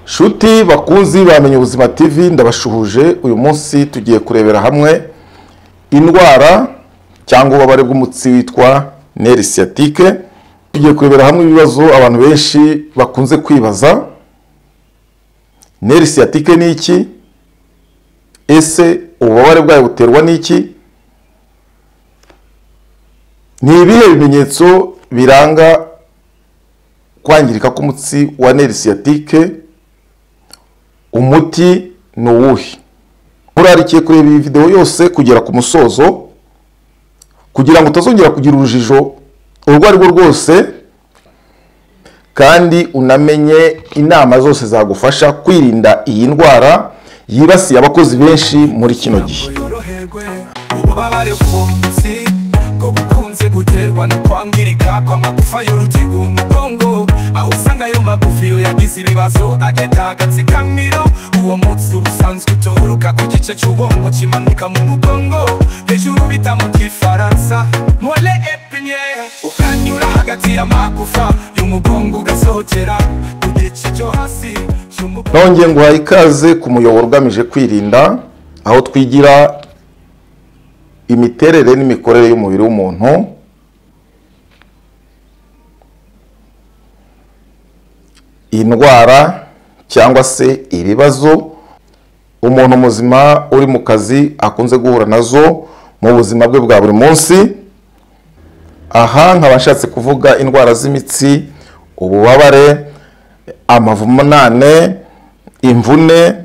Shuti bakunzi bamenye ubuzima TV, ndabashuhuje. Uyu munsi tugiye kurebera hamwe indwara cyangwa ububabare bw'umutsi witwa nerf sciatique. Tugiye kurebera hamwe ibibazo abantu benshi bakunze kwibaza. Nerf sciatique ni iki? Ese ububabare bwayo buterwa n'iki? Ni ibihe bimenyetso biranga kwangirika k'umutsi wa nerf sciatique? Umuti ni uwuhe? Murarikiye kureba iyi video yose kugera ku musozo kugira ngo utazongera kugira urujijo urwo ari rwo rwose, kandi unamenye inama zose zagufasha kwirinda iyi ndwara yibasiye abakozi benshi muri kino gihe. Ububabare bw'umutsi bwo bukunze guterwa no kwangirika kw'amagufa y'uruti rw'umugongo, aho usanga ayo magufa iyo yagize ibibazo agenda agatsikamiro. Uwo mutsi ubusanzwe uturuka ku gice cy'ubwonko kimanuka mu mugongo hejuru bita mu Gifaransa moelle épinière, ukanyura hagati y'amagufa y'umugongo ugasohokera ku gice cyo hasi cy'umugongo. Nongeye nguhaye ikaze ku muyoboro ugamije kwirinda, aho twigira imiterere n'imikorere y'umubiri w'umuntu, indwara cyangwa se ibibazo umuntu muzima uri mu kazi akunze guhura nazo mu buzima bwe bwa buri munsi. Aha nkaba nshatse kuvuga indwara z'imitsi, ububabare, amavunane, imvune,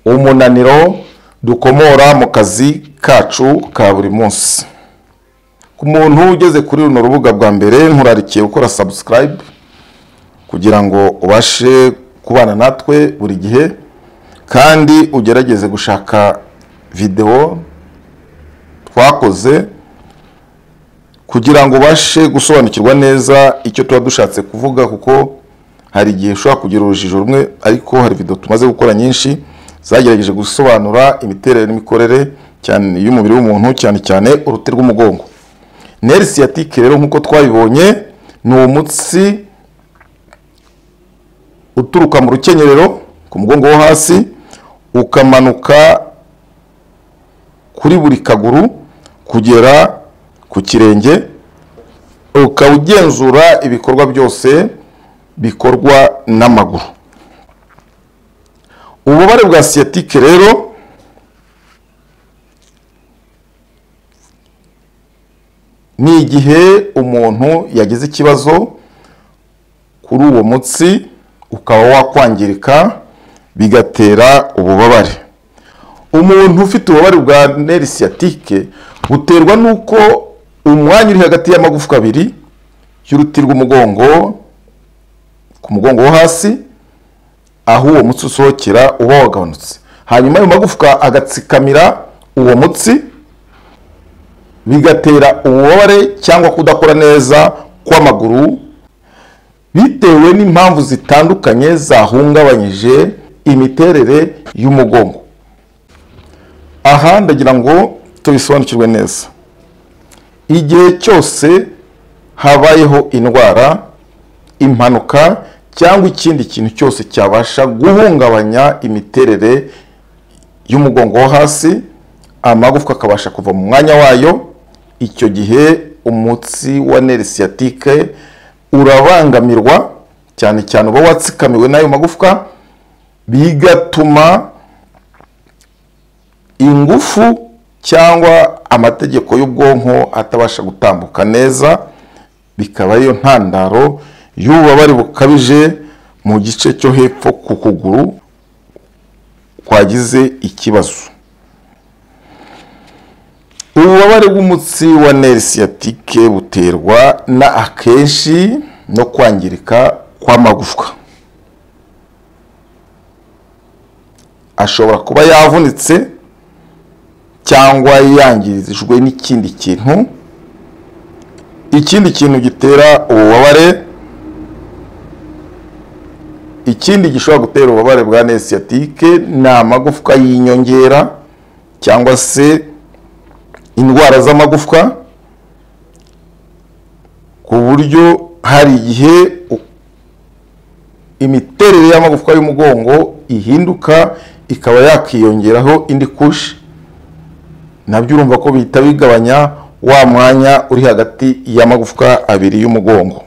umunaniro dukomora mu kazi kacu ka buri munsi. Ku muntu ugeze kuri runo rubuga bwa mbere, nkurarikiye gukora subscribe kugira ngo ubashe kubana natwe buri gihe, kandi ugerageze gushaka video twakoze kugira ngo ubashe gusobanukirwa neza icyo tuba dushatse kuvuga, kuko hari igihe ushobora kugira urujijo rumwe, ariko hari video tumaze gukora nyinshi zagerageje gusobanura imiterere n'imikorere cyane y'umubiri w'umuntu, cyane cyane uruti rw'umugongo. Nerf sciatique rero nk'uko twabibonye ni umutsi uturuka mu rukenyerero ku mugongo wo hasi ukamanuka kuri buri kaguru kugera ku kirenge, ukaba ugenzura ibikorwa byose bikorwa n'amaguru. Ububabare bwa sciatique rero ni igihe umuntu yagize ikibazo kuri uwo mutsi ukaba wakwangirika bigatera ububabare. Umuntu ufite ububabare bwa nerf sciatique buterwa nuko umwanya uri hagati y'amagufwa abiri y'uruti rw'umugongo ku mugongo wo hasi aho uwo mutsi usohokera uba wagabanutse, hanyuma ayo magufwa agatsikamira uwo mutsi bigatera ububabare cyangwa kudakora neza kw'amaguru bitewe n'impamvu zitandukanye zahungabanyije imiterere y'umugongo. Aha ndagira ngo tubisobanukirwe neza. Igihe cyose habayeho indwara, impanuka cyangwa ikindi kintu cyose cyabasha guhungabanya imiterere y'umugongo wo hasi, amagufwa akabasha kuva mu mwanya wayo, icyo gihe umutsi wa nerf sciatique urabangamirwa, cyane cyane uba watsikamiwe n'ayo magufwa, bigatuma ingufu cyangwa amategeko y'ubwonko atabasha gutambuka neza, bikaba ariyo ntandaro y'ububabare bukabije mu gice cyo hepfo ku kuguru kwagize ikibazo. Ububabare bw'umutsi wa nerf sciatique buterwa na akenshi no kwangirika kw'amagufwa. Ashobora kuba yavunitse cyangwa yangirijwe n'ikindi kintu. Ikindi kintu gitera ububabare, ikindi gishobora gutera ububabare bwa nerf sciatique ni amagufwa y'inyongera cyangwa se indwara z'amagufwa, ku buryo hari igihe imiterere y'amagufwa y'umugongo ihinduka ikaba yakiyongeraho indi kushi, nabyo urumva ko bihita bigabanya wa mwanya uri hagati y'amagufwa abiri y'umugongo.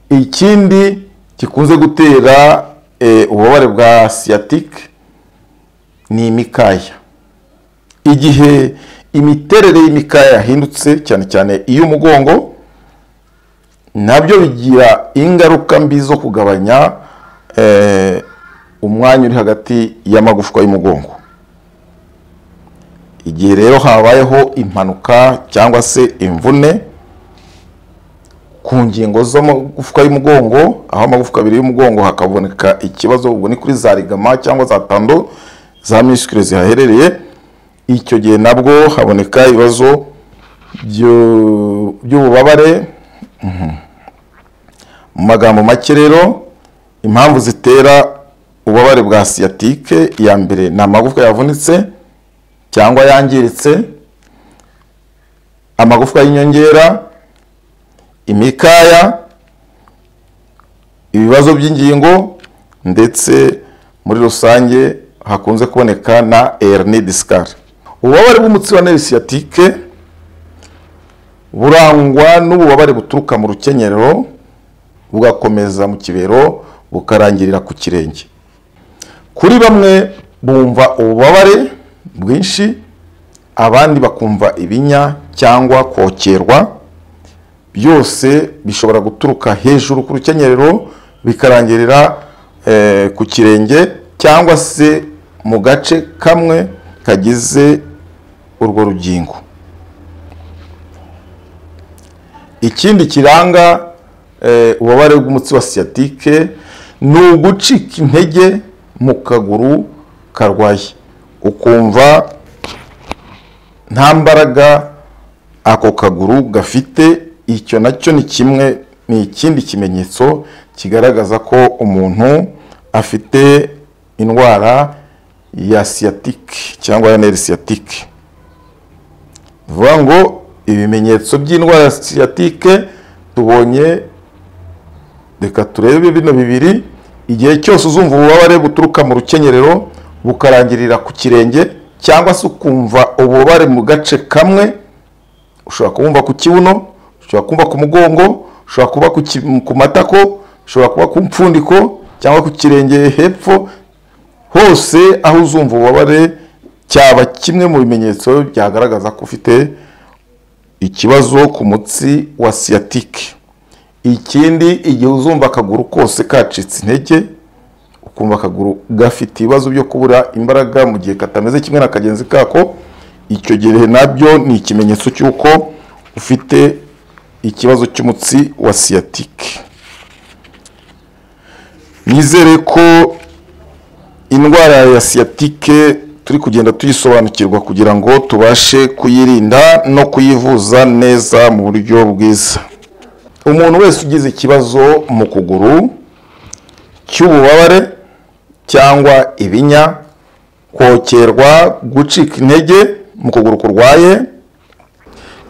Ikindi gikunze gutera ububabare bwa sciatique ni imikaya. Igihe imiterere y'imikaya yahindutse, cyane cyane iy'umugongo, nabyo bigira ingaruka mbi zo kugabanya umwanya uri hagati y'amagufwa y'umugongo. Igihe rero habayeho impanuka cyangwa se imvune ku ngingo z'amagufwa y'umugongo, aho amagufwa abiri y'umugongo hakaboneka ikibazo, ubwo ni kuri za ligama cyangwa za tando za muscle zihaherereye, icyo gihe nabwo haboneka ibibazo by'ububabare. Mu magambo make rero, impamvu zitera ububabare bwa sciatique, iya mbere ni amagufwa yavunitse cyangwa yangiritse, amagufwa y'inyongera, imikaya, ibibazo by'ingingo, ndetse muri rusange hakunze kuboneka na hernie discale. Ububabare bw'umutsi wa nerf sciatique burangwa n'ububabare buturuka mu rukenyerero bugakomeza mu kibero bukarangirira ku kirenge. Kuri bamwe bumva ububabare bwinshi, abandi bakumva ibinya cyangwa kokerwa, byose bishobora guturuka hejuru ku rukenyerero bikarangirira ku kirenge cyangwa se mu gace kamwe kagize urwo rugingo. Ikindi kiranga ububabare bw'umutsi wa sciatique ni ugucika intege mu kaguru karwaye, ukumva nta mbaraga ako kaguru gafite. Icyo nacyo ni kimwe, ni ikindi kimenyetso kigaragaza ko umuntu afite indwara ya sciatique cyangwa ya nerf sciatique. Bivuga ngo ibimenyetso by'indwara ya sciatique tubonye, reka turebe bino bibiri. Igihe cyose uzumva ububabare buturuka mu rukenyerero bukarangirira ku kirenge, cyangwa se ukumva ububabare mu gace kamwe, ushobora kumva ku kibuno, ushobora kumva ku mugongo, ushobora kuba ku matako, ushobora kuba ku mpfundiko cyangwa ku kirenge hepfo, hose aho uzumva ububabare cyaba kimwe mu bimenyetso byagaragaza ko ufite ikibazo ku mutsi wa sciatique. Ikindi, igihe uzumva akaguru kose kacitse intege, ukumva akaguru gafite ibibazo byo kubura imbaraga mu gihe katameze kimwe na kagenzi kako, icyo gihe nabyo ni ikimenyetso cy'uko ufite ikibazo cy'umutsi wa sciatique. Nizere ko indwara ya sciatique turi kugenda tuyisobanukirwa kugira ngo tubashe kuyirinda no kuyivuza neza mu buryo bwiza. Umuntu wese ugize ikibazo mu kuguru cy'ububabare cyangwa ibinya, kokerwa, gucika intege mu kuguru kurwaye,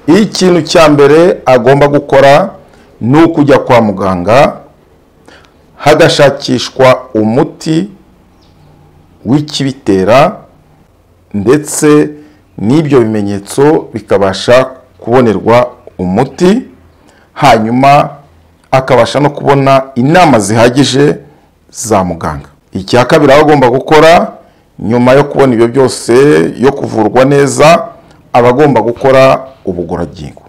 ikintu cya mbere agomba gukora ni ukujya kwa muganga hagashakishwa umuti w'ikibitera, ndetse n'ibyo bimenyetso bikabasha kubonerwa umuti, hanyuma akabasha no kubona inama zihagije za muganga. Icya kabiri aba agomba gukora nyuma yo kubona ibyo byose, yo kuvurwa neza, aba agomba gukora ubugororangingo.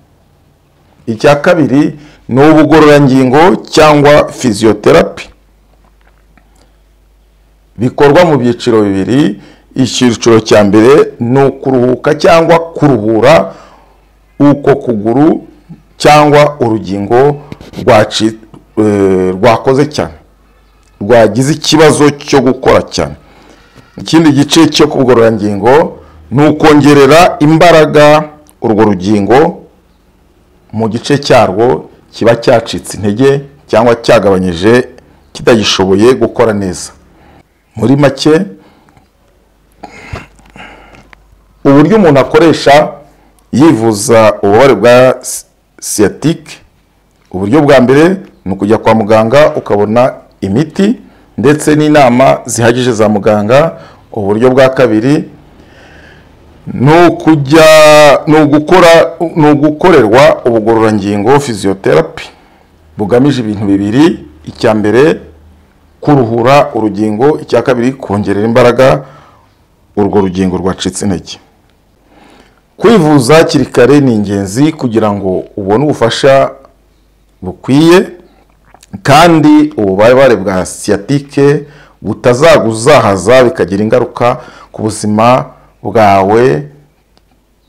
Icya kabiri ni ubugororangingo cyangwa physiotherapy, bikorwa mu byiciro bibiri. Icyiciro cya mbere ni ukuruhuka cyangwa kuruhura uko kuguru cyangwa urugingo rwakoze cyane, rwagize ikibazo cyo gukora cyane. Ikindi gice cyo kugororangingo ni ukongerera imbaraga urwo rugingo mu gice cyarwo kiba cyacitse intege cyangwa cyagabanyije, kitagishoboye gukora neza. Muri make, uburyo umuntu akoresha yivuza ububabare bwa sciatique Uburyo bwa mbere ni ukujya kwa muganga ukabona imiti ndetse n'inama zihagije za muganga. Uburyo bwa kabiri ni ugukorerwa ubugororangingo physiotherapy bugamije ibintu bibiri: icya mbere kuruhura urugingo, icya kabiri kongerera imbaraga urwo rugingo rwacitse intege. Kwivuza hakiri kare ni ingenzi kugira ngo ubone ubufasha bukwiye kandi ububabare bwa sciatique butazaguzahaza bikagira ingaruka ku buzima bwawe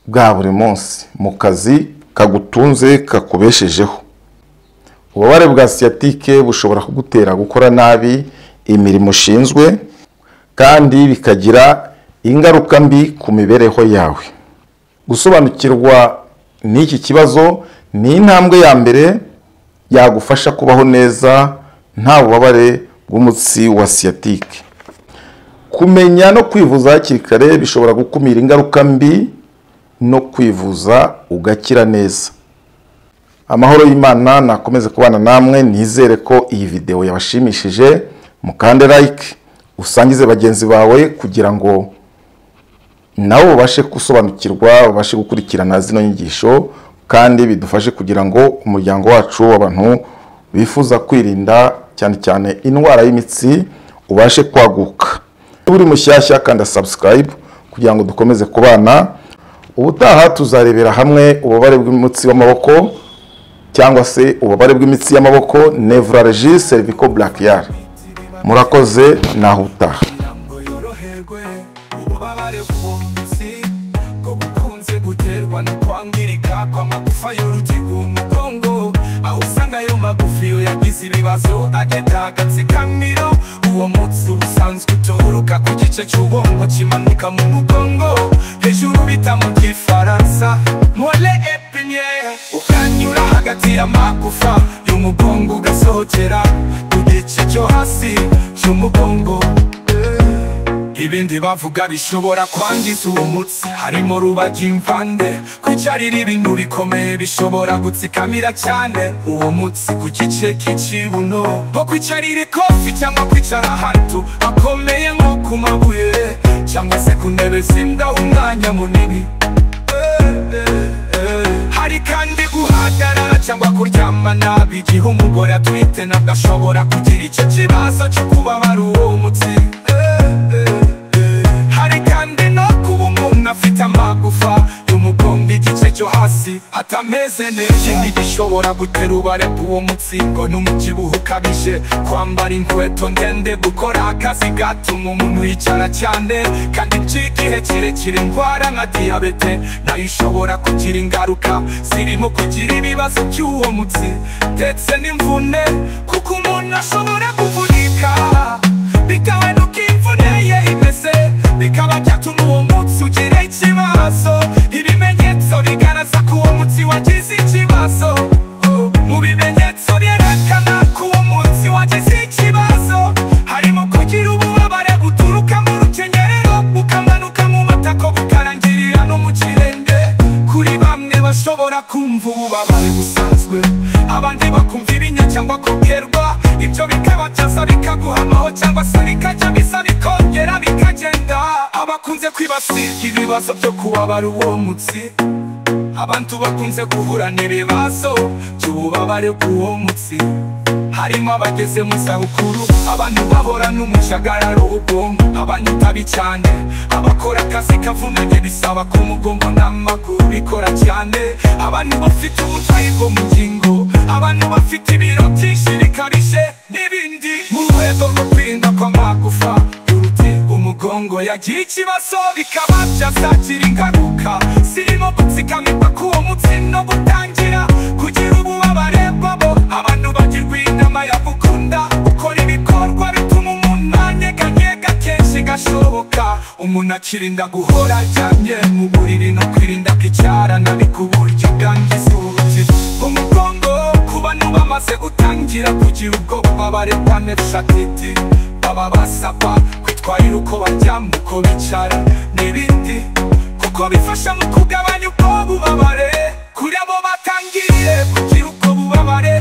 bwa buri munsi mu kazi kagutunze kakubeshejeho. Ububabare bwa sciatique bushobora kugutera gukora nabi imirimo ushinzwe kandi bikagira ingaruka mbi ku mibereho yawe. Gusobanukirwa n'iki kibazo ni intambwe ya mbere yagufasha kubaho neza nta bubabare bw'umutsi wa sciatique. Kumenya no kwivuza hakiri kare bishobora gukumira ingaruka mbi no kwivuza ugakira neza. Amahoro y'Imana nakomeze kubana namwe. Nizere ko iyi video yabashimishije. Mukande like, usangize bagenzi bawe kugira ngo nabo babashe gusobanukirwa, babashe gukurikirana zino nyigisho, kandi bidufashe kugira ngo umuryango wacu w'abantu bifuza kwirinda cyane cyane indwara y'imitsi ubashe kwaguka. Uri mushyashya kanda subscribe kugira ngo dukomeze kubana. Ubutaha tuzarebera hamwe ububabare bw'umutsi w'amaboko cyangwa se ububabare bw'imitsi y'amaboko, nevralgie cervico-brachiale. Murakoze, naho utaha. Ububabare bw'umutsi bwo bukunze guterwa no kwangirika kw'amagufa y'uruti rw'umugongo, aho usanga ayo magufa iyo yagize ibibazo agenda agatsikamiro. Uwo mutsi ubusanzwe uturuka ku gice cy'ubwonko kimanuka mu mugongo hejuru bita mu Gifaransa moelle épinière, ukanyura hagati y'amagufa y'umugongo ugasohokera ku gice cyo hasi cy'umugongo. Ibindi bavuga bishobora kwangiza uwo mutsi harimo rubagimpande, kwicarira ibintu bikomeye bishobora gutsikamira cyane uwo mutsi ku gice k'ikibuno, nko kwicarira ikofi cyangwa kwicara ahantu hakomeye nko ku mabuye cyangwa se ku ntebe zindaho umwanya munini. Hari kandi guhagarara cyangwa kuryama nabi igihe umugore atwite ntabwo ashobora kugira icyo kibazo cyo kubabara uwo mutsi. Hari kandi no kuba umuntu afite amagufa y'umugongo igice cyo hasi atameze neza. Ikindi gishobora gutera ububabare bw'uwo mutsi ngo ni umubyibuho ukabije, kwambara inkweto ndende, gukora akazi gatuma umuntu yicara cyane kandi by'igihe kirekire. Indwara nka diyabete nayo ishobora kugira ingaruka zirimo kugira ibibazo by'uwo mutsi ndetse n'imvune, kuko umuntu ashobora kuvunika bitewe n'uko imvune ye imeze, bikaba byatuma uwo mutsi ugira ikibazo. Ibimenyetso bigaragaza ko uwo mutsi wagize ikibazo. Mu bimenyetso byerekana ko uwo mutsi wagize ikibazo harimo kugira ububabare buturuka mu rukenyerero bukamanuka mu matako bukarangirira no mu kirenge. Kuri bamwe bashobora kumva ububabare busanzwe, abandi bakumva ibinya cyangwa kokerwa, ibyo bikaba byaza bikaguhamaho cyangwa se bikajya bisa bikongera bikagenda. Abakunze kwibasirwa ibibazo byo kubabara uwo mutsi, abantu bakunze guhura n'ibibazo by'ububabare bw'uwo mutsi harimo abageze mu zabukuru, abantu bahora n'umujagararo w'ubwonko, abantu itabi cyane, abakora akazi kavunanye bisaba ko umugongo n'amaguru bikora cyane, abantu bafite uburwayi bwo mu ngingo, abantu bafite ibiro byinshi bikabije n'ibindi. Mu rwego rwo kwirinda kw'amagufa y'uruti rw'umugongo yagira ikibazo bikaba byazagira ingaruka zirimo gutsikamirwa k'uwo mutsi no gutangira kugira ububabare bwabo. Abantu bagirwa inama yo gukunda gukora ibikorwa bituma umuntu anyeganyega kenshi gashoboka, umuntu akirinda guhora aryamye mu buriri no kwirinda kwicara nabi ku buryo bwangiza uruti umugongo. Ku bantu bamaze gutangira kugira ubwo bubabare bwa nerve baba basabwa kwitwarira uko baryama, uko bicara n'ibindi, kuko bifasha mu kugabanya ubwo bubabare. Kuri abo batangiye kugira ubwo bubabare